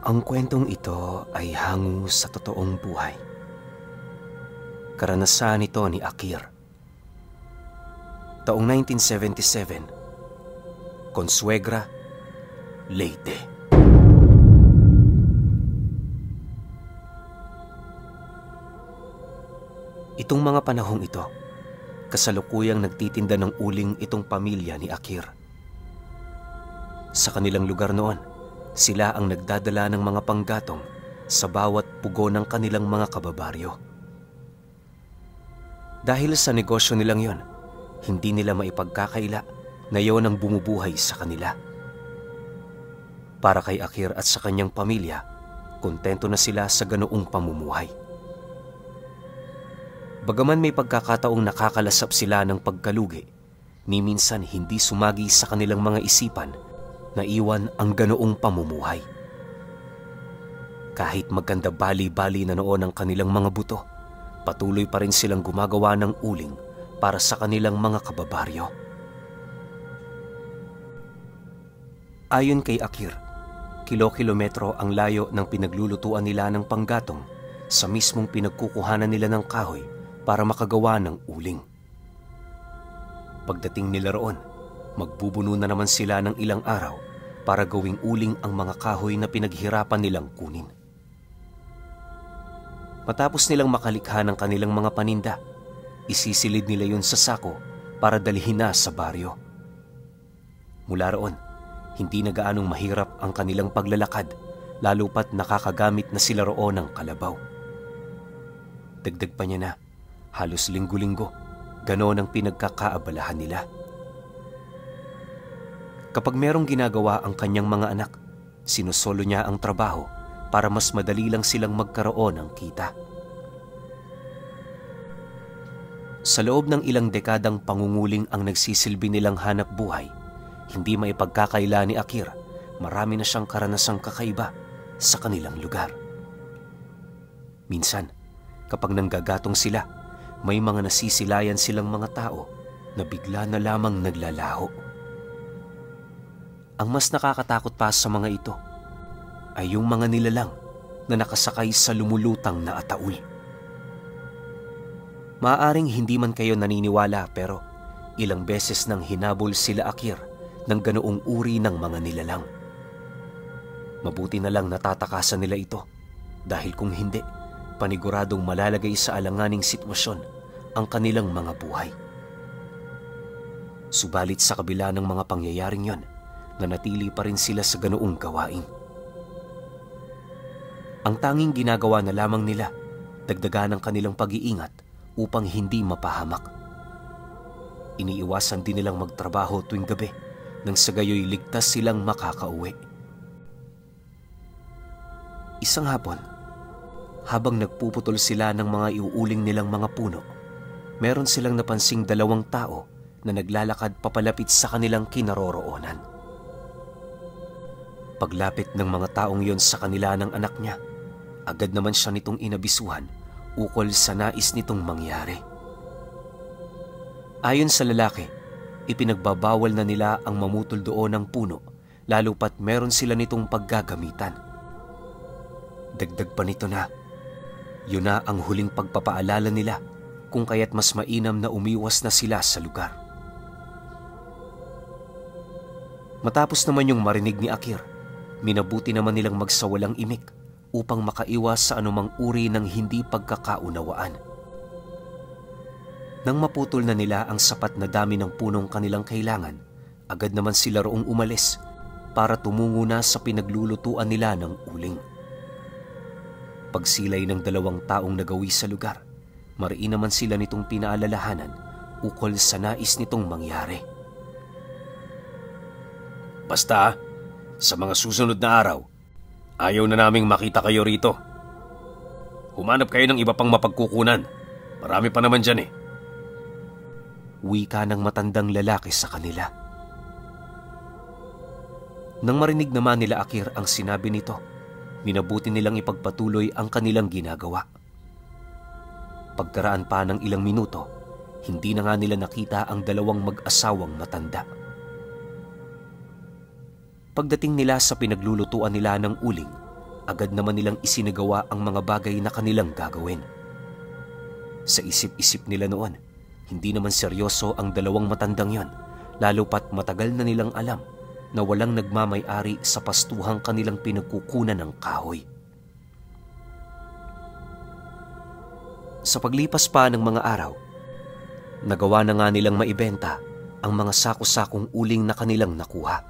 Ang kwentong ito ay hango sa totoong buhay. Karanasan ito ni Akir. Taong 1977, Consuegra, Leyte. Itong mga panahong ito, kasalukuyang nagtitinda ng uling itong pamilya ni Akir. Sa kanilang lugar noon, sila ang nagdadala ng mga panggatong sa bawat pugo ng kanilang mga kababaryo. Dahil sa negosyo nilang yon, hindi nila maipagkakaila na yon ang bumubuhay sa kanila. Para kay Akir at sa kanyang pamilya, kontento na sila sa ganoong pamumuhay. Bagaman may pagkakataong nakakalasap sila ng pagkalugi, ni minsan hindi sumagi sa kanilang mga isipan na iwan ang ganoong pamumuhay. Kahit maganda bali-bali na noon ang kanilang mga buto, patuloy pa rin silang gumagawa ng uling para sa kanilang mga kababaryo. Ayon kay Akir, kilo-kilometro ang layo ng pinaglulutuan nila ng panggatong sa mismong pinagkukuhanan nila ng kahoy para makagawa ng uling. Pagdating nila roon, magbubuno na naman sila ng ilang araw para gawing uling ang mga kahoy na pinaghirapan nilang kunin. Matapos nilang makalikha ng kanilang mga paninda, isisilid nila yun sa sako para dalhin na sa baryo. Mula roon, hindi na gaanong mahirap ang kanilang paglalakad, lalo pat nakakagamit na sila roon ng kalabaw. Dagdag pa niya na, halos linggo-linggo, ganoon ang pinagkakaabalahan nila. Kapag merong ginagawa ang kanyang mga anak, sinusolo niya ang trabaho para mas madali lang silang magkaroon ng kita. Sa loob ng ilang dekadang pangunguling ang nagsisilbi nilang hanap buhay, hindi maipagkakaila ni Akir, marami na siyang karanasang kakaiba sa kanilang lugar. Minsan, kapag nanggagatong sila, may mga nasisilayan silang mga tao na bigla na lamang naglalaho. Ang mas nakakatakot pa sa mga ito ay yung mga nilalang na nakasakay sa lumulutang na ataul. Maaaring hindi man kayo naniniwala pero ilang beses nang hinabol sila Akir ng ganoong uri ng mga nilalang. Mabuti na lang natatakasan nila ito dahil kung hindi, paniguradong malalagay sa alanganing sitwasyon ang kanilang mga buhay. Subalit sa kabila ng mga pangyayaring yon, nanatili pa rin sila sa ganoong gawain. Ang tanging ginagawa na lamang nila, dagdagan ang kanilang pag-iingat upang hindi mapahamak. Iniiwasan din nilang magtrabaho tuwing gabi nang sa gayoy ligtas silang makakauwi. Isang hapon, habang nagpuputol sila ng mga iuuling nilang mga puno, meron silang napansing dalawang tao na naglalakad papalapit sa kanilang kinaroroonan. Paglapit ng mga taong yon sa kanila ng anak niya, agad naman siya nitong inabisuhan ukol sa nais nitong mangyari. Ayon sa lalaki, ipinagbabawal na nila ang mamutol doon ng puno, lalo pat meron sila nitong paggagamitan. Dagdag pa nito na, yun na ang huling pagpapaalala nila kung kaya't mas mainam na umiwas na sila sa lugar. Matapos naman yung marinig ni Akir, minabuti naman nilang magsawalang imik upang makaiwas sa anumang uri ng hindi pagkakaunawaan. Nang maputol na nila ang sapat na dami ng punong kanilang kailangan, agad naman sila roong umalis para tumungo na sa pinaglulutuan nila ng uling. Pagsilay ng dalawang taong nagawi sa lugar, mariin naman sila nitong pinaalalahanan ukol sa nais nitong mangyari. Basta, sa mga susunod na araw, ayaw na naming makita kayo rito. Humanap kayo ng iba pang mapagkukunan. Marami pa naman dyan eh. Wika ng matandang lalaki sa kanila. Nang marinig naman nila Akir ang sinabi nito, minabuti nilang ipagpatuloy ang kanilang ginagawa. Pagkaraan pa ng ilang minuto, hindi na nga nila nakita ang dalawang mag-asawang matanda. Pagdating nila sa pinaglulutuan nila ng uling, agad naman nilang isinagawa ang mga bagay na kanilang gagawin. Sa isip-isip nila noon, hindi naman seryoso ang dalawang matandang yon, lalo pat matagal na nilang alam na walang nagmamay-ari sa pastuhang kanilang pinagkukunan ng kahoy. Sa paglipas pa ng mga araw, nagawa na nga nilang maibenta ang mga sako-sakong uling na kanilang nakuha.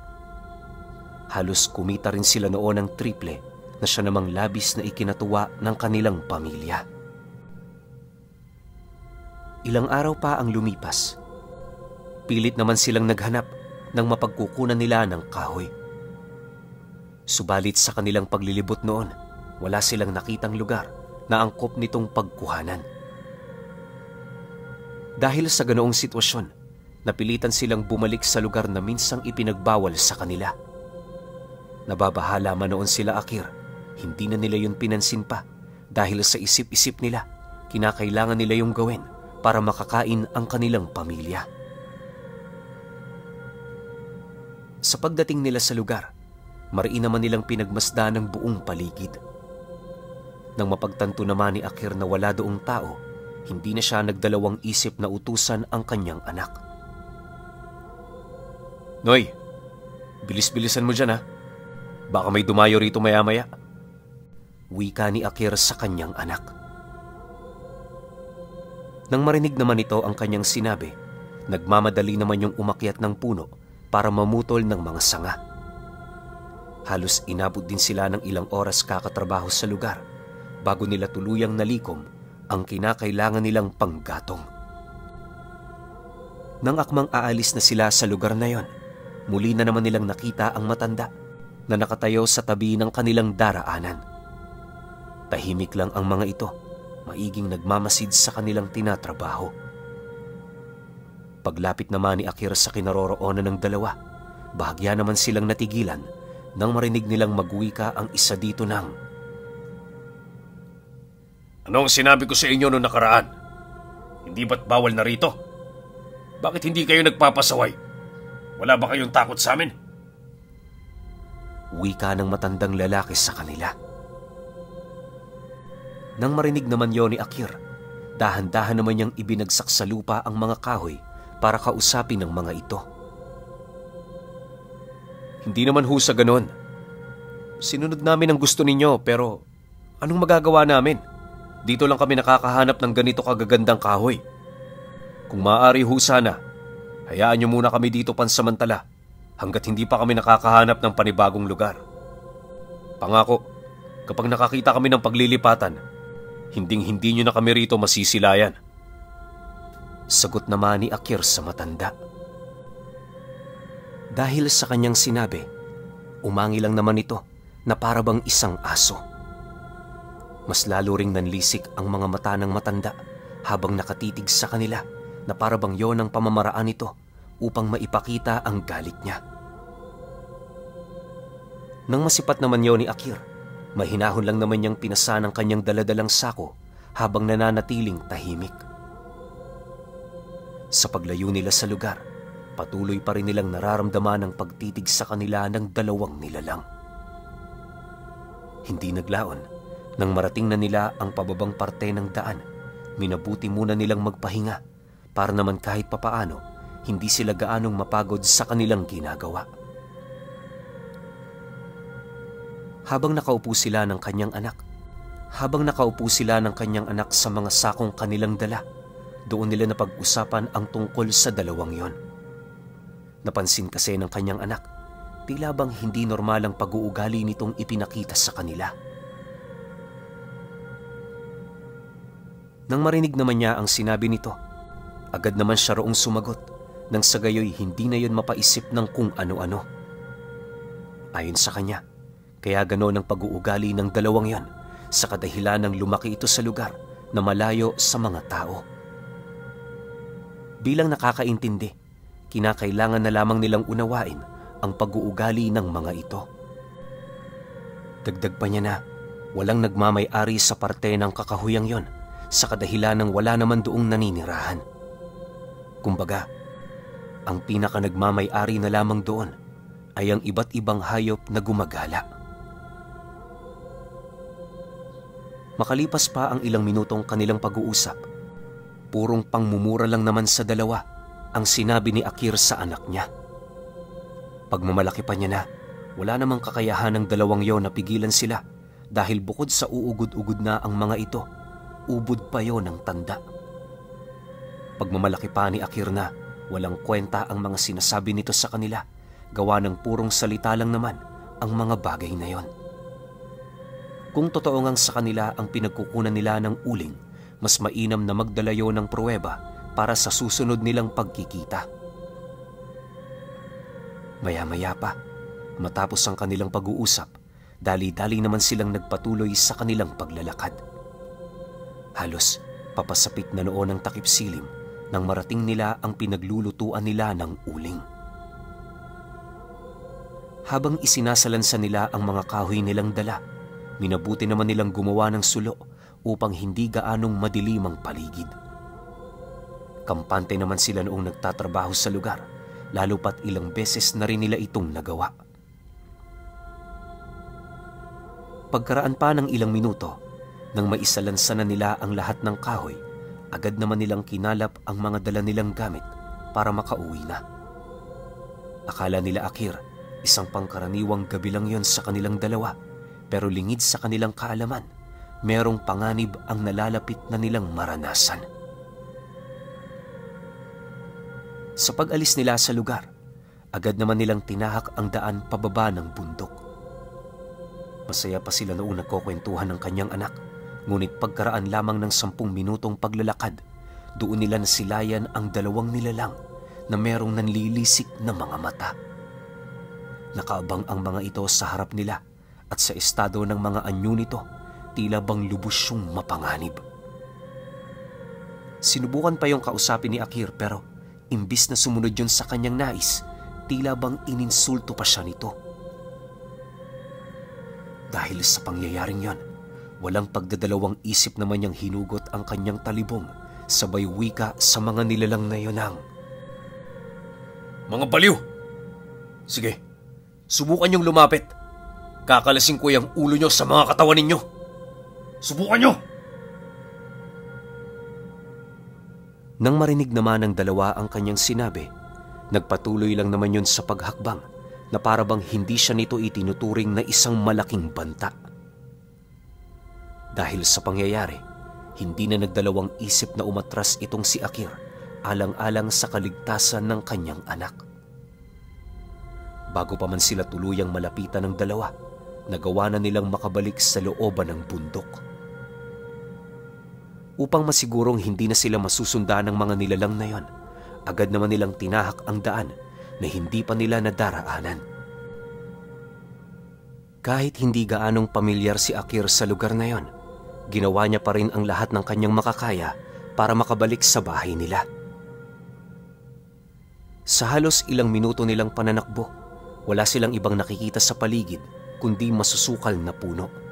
Halos kumita rin sila noon ng triple na siya namang labis na ikinatuwa ng kanilang pamilya. Ilang araw pa ang lumipas. Pilit naman silang naghanap ng mapagkukunan nila ng kahoy. Subalit sa kanilang paglilibot noon, wala silang nakitang lugar na angkop nitong pagkuhanan. Dahil sa ganoong sitwasyon, napilitan silang bumalik sa lugar na minsang ipinagbawal sa kanila. Nababahala man noon sila Akir, hindi na nila yun pinansin pa dahil sa isip-isip nila, kinakailangan nila yung gawin para makakain ang kanilang pamilya. Sa pagdating nila sa lugar, mariin naman nilang pinagmasdan ang buong paligid. Nang mapagtanto naman ni Akir na wala doong tao, hindi na siya nagdalawang isip na utusan ang kanyang anak. Noy, bilis-bilisan mo dyan ha. Baka may dumayo rito maya-maya. Wika ni Akir sa kanyang anak. Nang marinig naman ito ang kanyang sinabi, nagmamadali naman yung umakyat ng puno para mamutol ng mga sanga. Halos inabot din sila ng ilang oras kakatrabaho sa lugar bago nila tuluyang nalikom ang kinakailangan nilang panggatong. Nang akmang aalis na sila sa lugar na yon, muli na naman nilang nakita ang matanda na nakatayo sa tabi ng kanilang daraanan. Tahimik lang ang mga ito, maiging nagmamasid sa kanilang tinatrabaho. Paglapit naman ni Akir sa kinaroroonan ng dalawa, bahagya naman silang natigilan nang marinig nilang magwika ang isa dito ng, "Anong sinabi ko sa inyo noong nakaraan? Hindi ba't bawal na rito? Bakit hindi kayo nagpapasaway? Wala ba kayong takot sa amin?" Wika ng matandang lalaki sa kanila. Nang marinig naman yon ni Akir, dahan-dahan naman niyang ibinagsak sa lupa ang mga kahoy para kausapin ng mga ito. "Hindi naman ho sa ganon. Sinunod namin ang gusto ninyo, pero anong magagawa namin? Dito lang kami nakakahanap ng ganito kagagandang kahoy. Kung maaari ho sana, hayaan niyo muna kami dito pansamantala hanggat hindi pa kami nakakahanap ng panibagong lugar. Pangako, kapag nakakita kami ng paglilipatan, hinding-hindi nyo na kami rito masisilayan." Sagot naman ni Akir sa matanda. Dahil sa kanyang sinabi, umangi lang naman ito na para bang isang aso. Mas lalo ring nanlisik ang mga mata ng matanda habang nakatitig sa kanila na para bang yon ang pamamaraan nito upang maipakita ang galit niya. Nang masipat naman yon ni Akir, mahinahon lang naman niyang pinasa ng kanyang daladalang sako habang nananatiling tahimik. Sa paglayo nila sa lugar, patuloy pa rin nilang nararamdaman ang pagtitig sa kanila ng dalawang nilalang. Hindi naglaon, nang marating na nila ang pababang parte ng daan, minabuti muna nilang magpahinga para naman kahit papaano hindi sila gaanong mapagod sa kanilang ginagawa. Habang nakaupo sila ng kanyang anak, sa mga sakong kanilang dala, doon nila napag-usapan ang tungkol sa dalawang yon. Napansin kasi ng kanyang anak, tila bang hindi normal ang pag-uugali nitong ipinakita sa kanila. Nang marinig naman niya ang sinabi nito, agad naman siya roong sumagot nang sa gayoy hindi na yon mapaisip ng kung ano-ano. Ayon sa kanya, kaya ganoon ang pag-uugali ng dalawang yon sa kadahilan ng lumaki ito sa lugar na malayo sa mga tao. Bilang nakakaintindi, kinakailangan na lamang nilang unawain ang pag-uugali ng mga ito. Dagdag pa niya na walang nagmamay-ari sa parte ng kakahuyang yon sa kadahilan ng wala naman doong naninirahan. Kumbaga, ang pinaka nagmamay-ari na lamang doon ay ang iba't ibang hayop na gumagala. Makalipas pa ang ilang minutong kanilang pag-uusap, purong pangmumura lang naman sa dalawa ang sinabi ni Akir sa anak niya. Pagmamalaki pa niya na wala namang kakayahan ng dalawang yon na pigilan sila dahil bukod sa uugod-ugod na ang mga ito, ubod pa yon ng tanda. Pagmamalaki pa ni Akir na walang kwenta ang mga sinasabi nito sa kanila, gawa ng purong salita lang naman ang mga bagay na yon. Kung totoo ngang sa kanila ang pinagkukunan nila ng uling, mas mainam na magdala yon ng pruweba para sa susunod nilang pagkikita. Maya-maya pa, matapos ang kanilang pag-uusap, dali-dali naman silang nagpatuloy sa kanilang paglalakad. Halos papasapit na noon ang takip silim nang marating nila ang pinaglulutuan nila ng uling. Habang isinasalansa nila ang mga kahoy nilang dala, minabuti naman nilang gumawa ng sulo upang hindi gaanong madilim ang paligid. Kampante naman sila noong nagtatrabaho sa lugar, lalo pat ilang beses na rin nila itong nagawa. Pagkaraan pa ng ilang minuto, nang maisalansa na nila ang lahat ng kahoy, agad naman nilang kinalap ang mga dala nilang gamit para makauwi na. Akala nila Akir, isang pangkaraniwang gabi lang yon sa kanilang dalawa, pero lingid sa kanilang kaalaman, merong panganib ang nalalapit na nilang maranasan. Sa pag-alis nila sa lugar, agad naman nilang tinahak ang daan pababa ng bundok. Masaya pa sila noong nagkukwentuhan ng kanyang anak, ngunit pagkaraan lamang ng 10 minutong paglalakad, doon nila nasilayan ang dalawang nilalang na merong nanlilisik na mga mata. Nakaabang ang mga ito sa harap nila at sa estado ng mga anyo nito, tila bang lubos siyang mapanganib. Sinubukan pa yung kausapin ni Akir pero imbis na sumunod yun sa kanyang nais, tila bang ininsulto pa siya nito. Dahil sa pangyayaring yon, walang pagdadalawang isip naman niyang hinugot ang kanyang talibong sabay wika sa mga nilalang na yon ang, "Mga baliw! Sige, subukan niyong lumapit. Kakalasing ko yung ulo niyo sa mga katawan ninyo. Subukan niyo!" Nang marinig naman ng dalawa ang kanyang sinabi, nagpatuloy lang naman yun sa paghakbang na para bang hindi siya nito itinuturing na isang malaking banta. Dahil sa pangyayari, hindi na nagdalawang isip na umatras itong si Akir alang-alang sa kaligtasan ng kanyang anak. Bago pa man sila tuluyang malapitan ng dalawa, nagawa na nilang makabalik sa looban ng bundok. Upang masigurong hindi na sila masusundaan ng mga nilalang na yon, agad naman nilang tinahak ang daan na hindi pa nila nadaraanan. Kahit hindi gaanong pamilyar si Akir sa lugar na yon, ginawa niya pa rin ang lahat ng kanyang makakaya para makabalik sa bahay nila. Sa halos ilang minuto nilang pananakbo, wala silang ibang nakikita sa paligid kundi masusukal na puno.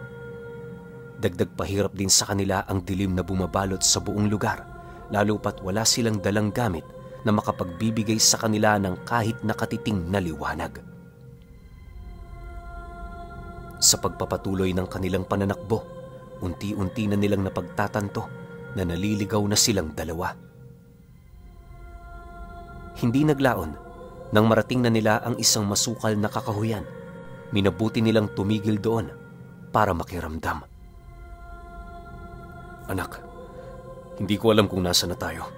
Dagdag pahirap din sa kanila ang dilim na bumabalot sa buong lugar, lalo pat wala silang dalang gamit na makapagbibigay sa kanila ng kahit nakatiting na liwanag. Sa pagpapatuloy ng kanilang pananakbo, unti-unti na nilang napagtatanto na naliligaw na silang dalawa. Hindi naglaon nang marating na nila ang isang masukal na kakahuyan. Minabuti nilang tumigil doon para makiramdam. "Anak, hindi ko alam kung nasa na tayo.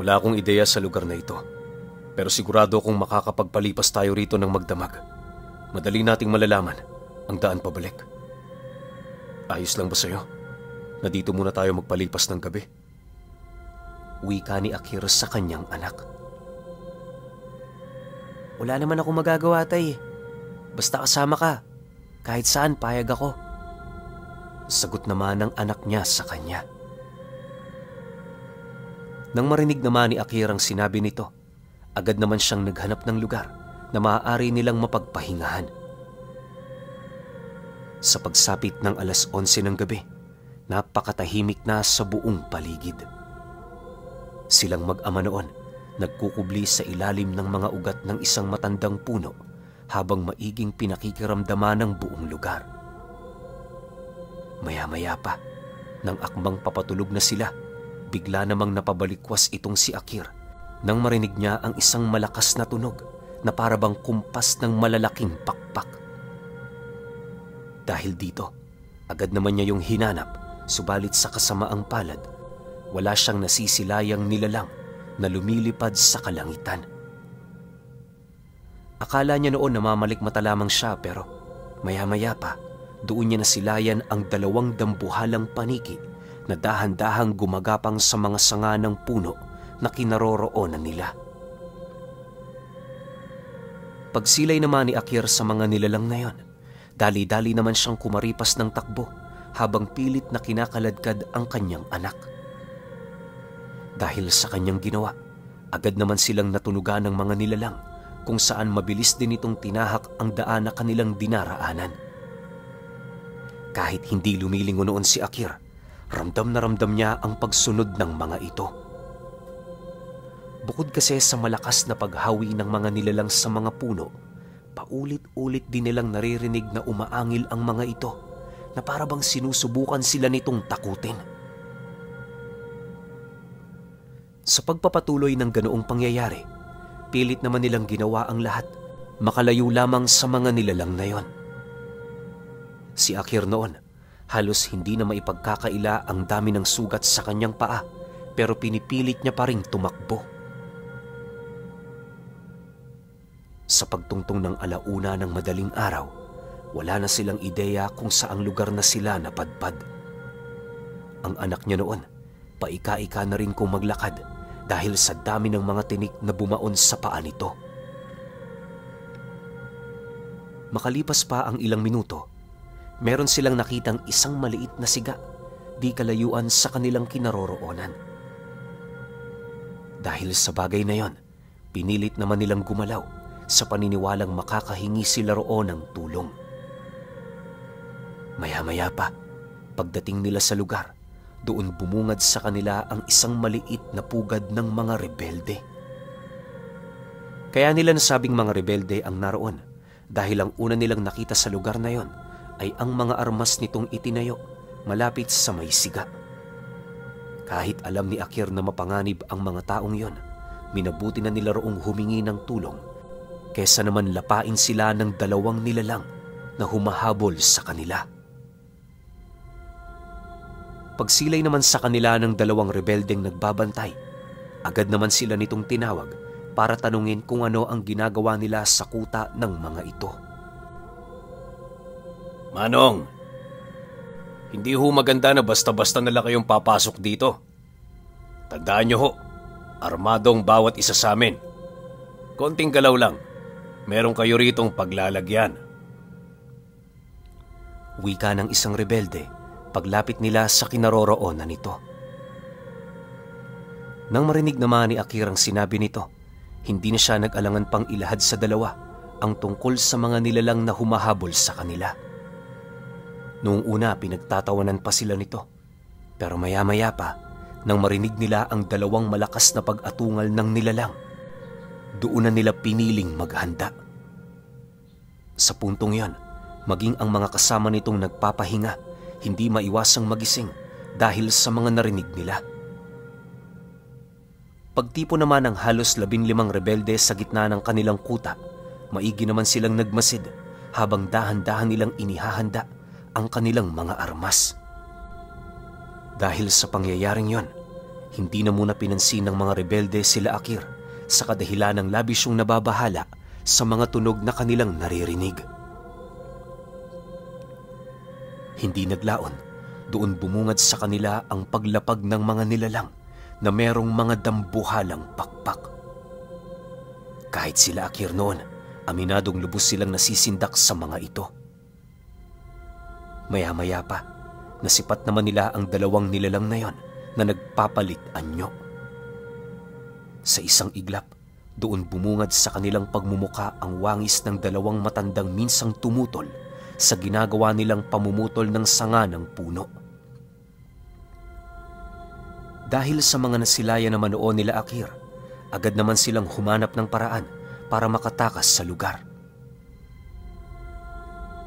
Wala akong ideya sa lugar na ito. Pero sigurado akong makakapagpalipas tayo rito ng magdamag. Madali nating malalaman ang daan pabalik. Ayos lang ba sa'yo na dito muna tayo magpalipas ng gabi?" Wika ni Akir sa kanyang anak. "Wala naman akong magagawa, tay. Basta kasama ka. Kahit saan, payag ako." Sagot naman ng anak niya sa kanya. Nang marinig naman ni Akir ang sinabi nito, agad naman siyang naghanap ng lugar na maaari nilang mapagpahingahan. Sa pagsapit ng 11:00 ng gabi, napakatahimik na sa buong paligid. Silang mag-ama noon, nagkukubli sa ilalim ng mga ugat ng isang matandang puno habang maiging pinakikiramdaman ng buong lugar. Maya-maya pa, Nang akmang papatulog na sila, bigla namang napabalikwas itong si Akir nang marinig niya ang isang malakas na tunog na para bang kumpas ng malalaking pakpak. Dahil dito, agad naman niya yung hinanap, subalit sa kasamaang palad, wala siyang nasisilayang nilalang na lumilipad sa kalangitan. Akala niya noon namamalikmata lamang siya, pero maya-maya pa, doon niya nasilayan ang dalawang dambuhalang paniki na dahan-dahang gumagapang sa mga sanga ng puno na kinaroroonan nila. Pagsilay naman ni Akir sa mga nilalang na yon, dali-dali naman siyang kumaripas ng takbo habang pilit na kinakaladkad ang kanyang anak. Dahil sa kanyang ginawa, agad naman silang natunugan ng mga nilalang kung saan mabilis din itong tinahak ang daan na kanilang dinaraanan. Kahit hindi lumilingon noon si Akir, ramdam na ramdam niya ang pagsunod ng mga ito. Bukod kasi sa malakas na paghawi ng mga nilalang sa mga puno, paulit-ulit din nilang naririnig na umaangil ang mga ito na para bang sinusubukan sila nitong takutin. Sa pagpapatuloy ng ganoong pangyayari, pilit naman nilang ginawa ang lahat, makalayo lamang sa mga nilalang na yon. Si Akir noon, halos hindi na maipagkakaila ang dami ng sugat sa kanyang paa, pero pinipilit niya pa ring tumakbo. Sa pagtungtong ng 1:00 ng madaling araw, wala na silang ideya kung saang lugar na sila napadpad. Ang anak niya noon, paika-ika na rin kung maglakad dahil sa dami ng mga tinik na bumaon sa paa nito. Makalipas pa ang ilang minuto, meron silang nakitang isang maliit na siga di kalayuan sa kanilang kinaroroonan. Dahil sa bagay na yon, pinilit naman nilang gumalaw sa paniniwalang makakahingi sila roon ng tulong. Maya-maya pa, pagdating nila sa lugar, doon bumungad sa kanila ang isang maliit na pugad ng mga rebelde. Kaya nila nasabing mga rebelde ang naroon dahil ang una nilang nakita sa lugar na yon ay ang mga armas nitong itinayo malapit sa may siga. Kahit alam ni Akir na mapanganib ang mga taong yon, minabuti na nila roong humingi ng tulong kesa naman lapain sila ng dalawang nilalang na humahabol sa kanila. Pagsilay naman sa kanila ng dalawang rebeldeng nagbabantay, agad naman sila nitong tinawag para tanungin kung ano ang ginagawa nila sa kuta ng mga ito. Manong, hindi ho maganda na basta-basta nala kayong papasok dito. Tandaan nyo ho, armadong bawat isa sa amin. Konting galaw lang, meron kayo ritong paglalagyan. Wika ng isang rebelde paglapit nila sa kinaroroonan nito. Nang marinig naman ni Akir ang sinabi nito, hindi na siya nag-alangan pang ilahad sa dalawa ang tungkol sa mga nilalang na humahabol sa kanila. Noong una, pinagtatawanan pa sila nito. Pero maya-maya pa, nang marinig nila ang dalawang malakas na pag-atungal ng nilalang, doon na nila piniling maghanda. Sa puntong yon, maging ang mga kasama nitong nagpapahinga, hindi maiwasang magising dahil sa mga narinig nila. Pagtipo naman ng halos 15 rebelde sa gitna ng kanilang kuta, maigi naman silang nagmasid habang dahan-dahan nilang inihahanda ang kanilang mga armas. Dahil sa pangyayaring yon, hindi na muna pinansin ng mga rebelde sila Akir sa kadahilan ng labis yung nababahala sa mga tunog na kanilang naririnig. Hindi naglaon, doon bumungad sa kanila ang paglapag ng mga nilalang na merong mga dambuhalang pakpak. Kahit sila Akir noon, aminadong lubos silang nasisindak sa mga ito. Maya-maya pa, nasipat naman nila ang dalawang nilalang na yon na nagpapalit anyo. Sa isang iglap, doon bumungad sa kanilang pagmumuka ang wangis ng dalawang matandang minsang tumutol sa ginagawa nilang pamumutol ng sanga ng puno. Dahil sa mga nasilayan naman noon nila Akir, agad naman silang humanap ng paraan para makatakas sa lugar.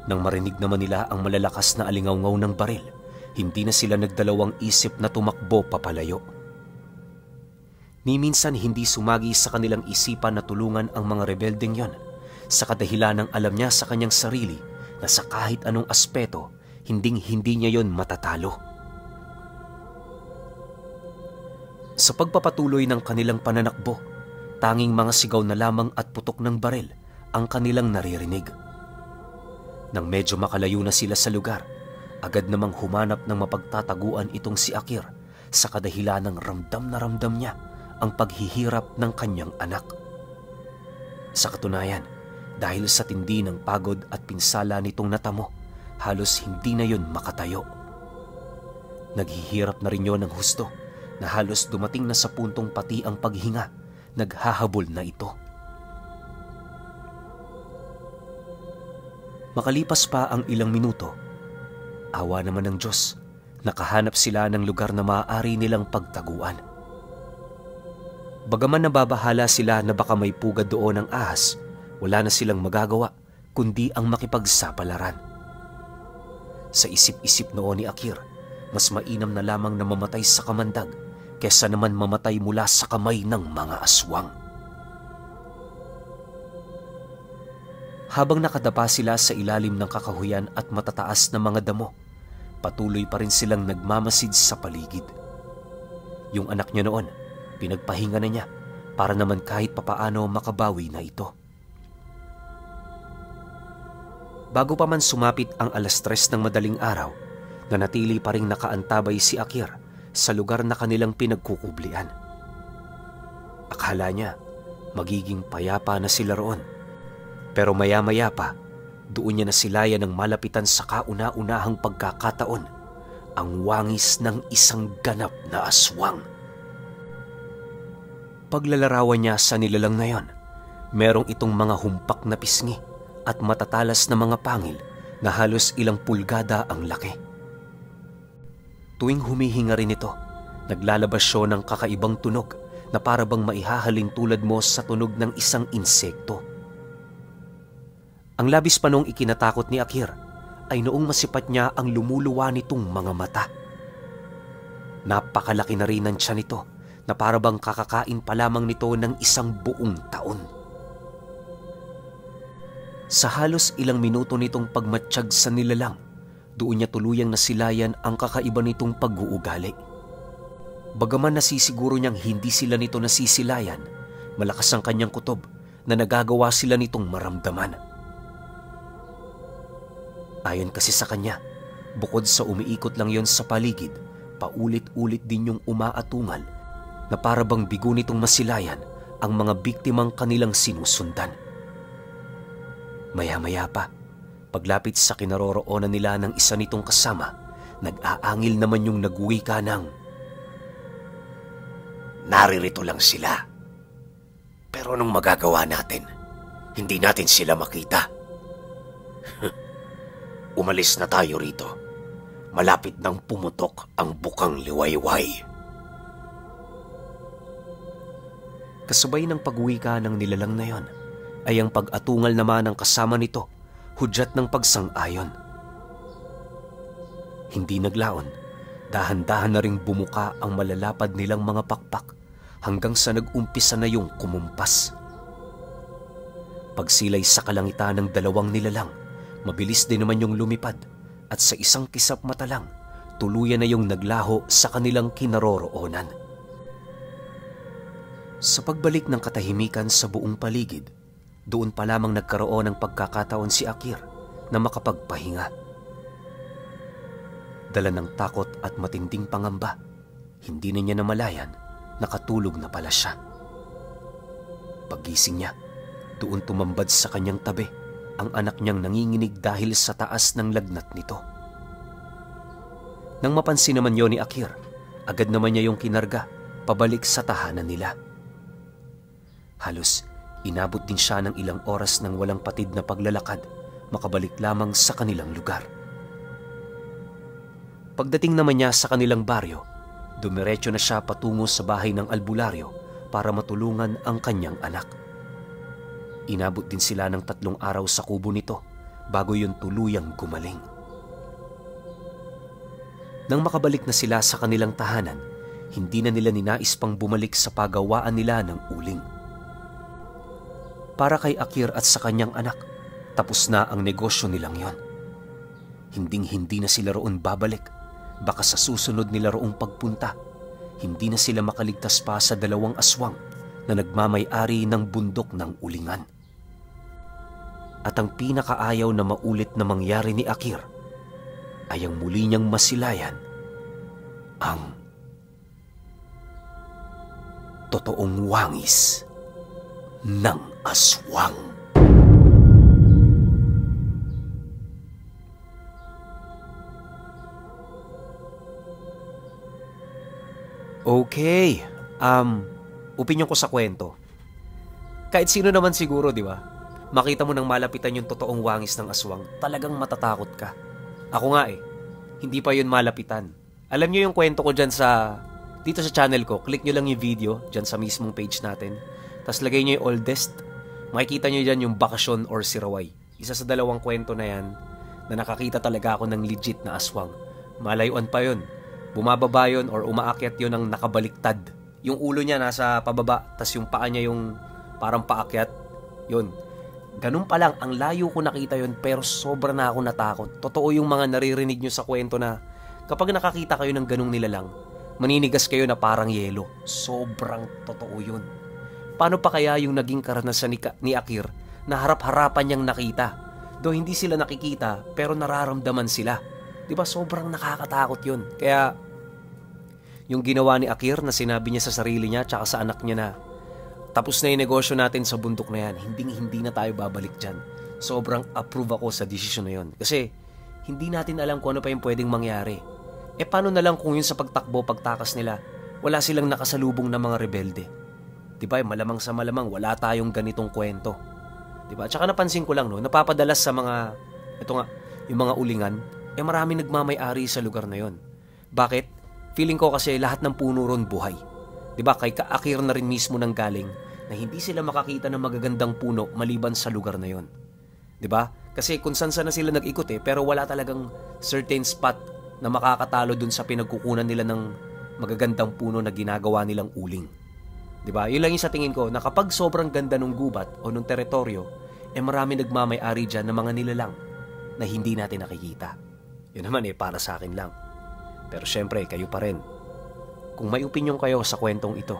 Nang marinig naman nila ang malalakas na alingawngaw ng baril, hindi na sila nagdalawang isip na tumakbo papalayo. Ni minsan hindi sumagi sa kanilang isipan na tulungan ang mga rebeldeng yon sa kadahilan ng alam niya sa kanyang sarili na sa kahit anong aspeto, hinding-hindi niya yon matatalo. Sa pagpapatuloy ng kanilang pananakbo, tanging mga sigaw na lamang at putok ng baril ang kanilang naririnig. Nang medyo makalayo na sila sa lugar, agad namang humanap ng mapagtataguan itong si Akir sa kadahilan ng ramdam na ramdam niya ang paghihirap ng kanyang anak. Sa katunayan, dahil sa tindi ng pagod at pinsala nitong natamo, halos hindi na yon makatayo. Naghihirap na rin yon ng husto na halos dumating na sa puntong pati ang paghinga, naghahabol na ito. Makalipas pa ang ilang minuto, awa naman ng Diyos, nakahanap sila ng lugar na maaari nilang pagtaguan. Bagaman nababahala sila na baka may pugad doon ang ahas, wala na silang magagawa kundi ang makipagsapalaran. Sa isip-isip noon ni Akir, mas mainam na lamang na mamatay sa kamandag kesa naman mamatay mula sa kamay ng mga aswang. Habang nakadapa sila sa ilalim ng kakahuyan at matataas na mga damo, patuloy pa rin silang nagmamasid sa paligid. Yung anak niya noon, pinagpahinga na niya para naman kahit papaano makabawi na ito. Bago pa man sumapit ang 3:00 ng madaling araw, nanatili pa ring nakaantabay si Akir sa lugar na kanilang pinagkukublian. Akala niya magiging payapa na sila roon. Pero maya-maya pa, doon niya nasilayan ng malapitan sa kauna-unahang pagkakataon ang wangis ng isang ganap na aswang. Paglalarawan niya sa nilalang na yon, merong itong mga humpak na pisngi at matatalas na mga pangil na halos ilang pulgada ang laki. Tuwing humihinga rin ito, naglalabas siya ng kakaibang tunog na parabang maihahalin tulad mo sa tunog ng isang insekto. Ang labis pa noong ikinatakot ni Akir ay noong masipat niya ang lumuluwa nitong mga mata. Napakalaki na rin ang tiyan nito na parabang kakakain pa lamang nito ng isang buong taon. Sa halos ilang minuto nitong pagmatsyag sa nilalang, doon niya tuluyang nasilayan ang kakaiba nitong pag-uugali. Bagaman nasisiguro niyang hindi sila nito nasisilayan, malakas ang kanyang kutob na nagagawa sila nitong maramdaman. Ayon kasi sa kanya, bukod sa umiikot lang yon sa paligid, paulit-ulit din yung umaatungal na parabang bigo nitong masilayan ang mga biktimang kanilang sinusundan. Maya-maya pa, paglapit sa kinaroroonan nila ng isa nitong kasama, nag-aangil naman yung nagwika ng, "Naririto lang sila. Pero anong magagawa natin? Hindi natin sila makita. Umalis na tayo rito. Malapit nang pumutok ang bukang liwayway." Kasabay ng pagwika ng nilalang na yon ay ang pag-atungal naman ng kasama nito, hudyat ng pagsang-ayon. Hindi naglaon, dahan-dahan na ring bumuka ang malalapad nilang mga pakpak hanggang sa nag-umpisa na yung kumumpas. Pagsilay sa kalangitan ng dalawang nilalang, mabilis din naman yung lumipad at sa isang kisap mata lang, tuluyan na yung naglaho sa kanilang kinaroroonan. Sa pagbalik ng katahimikan sa buong paligid, doon pa lamang nagkaroon ng pagkakataon si Akir na makapagpahinga. Dala ng takot at matinding pangamba, hindi na niya namalayan, nakatulog na pala siya. Paggising niya, doon tumambad sa kanyang tabi ang anak niyang nanginginig dahil sa taas ng lagnat nito. Nang mapansin naman yon ni Akir, agad naman niya yung kinarga pabalik sa tahanan nila. Halos inabot din siya ng ilang oras ng walang patid na paglalakad, makabalik lamang sa kanilang lugar. Pagdating naman niya sa kanilang baryo, dumiretso na siya patungo sa bahay ng albularyo para matulungan ang kanyang anak. Inabot din sila ng 3 araw sa kubo nito bago yun tuluyang gumaling. Nang makabalik na sila sa kanilang tahanan, hindi na nila ninais pang bumalik sa pagawaan nila ng uling. Para kay Akir at sa kanyang anak, tapos na ang negosyo nilang yon. Hinding-hindi na sila roon babalik. Baka sa susunod nila roong pagpunta, hindi na sila makaligtas pa sa dalawang aswang na nagmamay-ari ng bundok ng ulingan. At ang pinakaayaw na maulit na mangyari ni Akir ay ang muli niyang masilayan ang totoong wangis ng aswang. Okay, opinion ko sa kwento. Kahit sino naman siguro, di ba? Makita mo nang malapitan yung totoong wangis ng aswang, talagang matatakot ka. Ako nga hindi pa yun malapitan. Alam nyo yung kwento ko dyan dito sa channel ko, click nyo lang yung video dyan sa mismong page natin. Tapos lagay nyo yung oldest. Makikita nyo dyan yung bakasyon or siraway. Isa sa dalawang kwento na yan na nakakita talaga ako ng legit na aswang. Malayuan pa yun. Bumababa yun or umaakyat yun ng nakabaliktad. Yung ulo niya nasa pababa, tas yung paa niya yung parang paakyat. Yun. Ganun pa lang, ang layo ko nakita yun pero sobra na ako natakot. Totoo yung mga naririnig nyo sa kwento na kapag nakakita kayo ng ganung nilalang, maninigas kayo na parang yelo. Sobrang totoo yun. Paano pa kaya yung naging karanasan ni Akir na harap-harapan niyang nakita? Though hindi sila nakikita pero nararamdaman sila. Diba sobrang nakakatakot yun? Kaya yung ginawa ni Akir na sinabi niya sa sarili niya tsaka sa anak niya na tapos na yung negosyo natin sa bundok na yan, hinding-hindi na tayo babalik dyan. Sobrang approve ako sa desisyon na yun. Kasi hindi natin alam kung ano pa yung pwedeng mangyari. Paano na lang kung yun sa pagtakbo, pagtakas nila, wala silang nakasalubong na mga rebelde. Diba? Malamang sa malamang, wala tayong ganitong kwento. Diba? Tsaka napansin ko lang, no, napapadalas sa mga, ito nga, yung mga ulingan, maraming nagmamay-ari sa lugar na yun. Bakit? Feeling ko kasi lahat ng puno ron buhay. Diba? Kay Akir na rin mismo nang galing na hindi sila makakita ng magagandang puno maliban sa lugar na yon. Diba? Kasi kung saan-saan na sila nag-ikot pero wala talagang certain spot na makakatalo dun sa pinagkukunan nila ng magagandang puno na ginagawa nilang uling. Diba? Yun lang yung sa tingin ko na kapag sobrang ganda ng gubat o ng teritoryo, marami nagmamay-ari dyan ng mga nilalang na hindi natin nakikita. Yun naman para sa akin lang. Pero syempre, kayo pa rin. Kung may opinion kayo sa kwentong ito,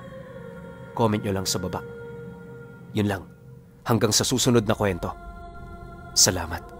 comment nyo lang sa baba. Yun lang. Hanggang sa susunod na kwento. Salamat.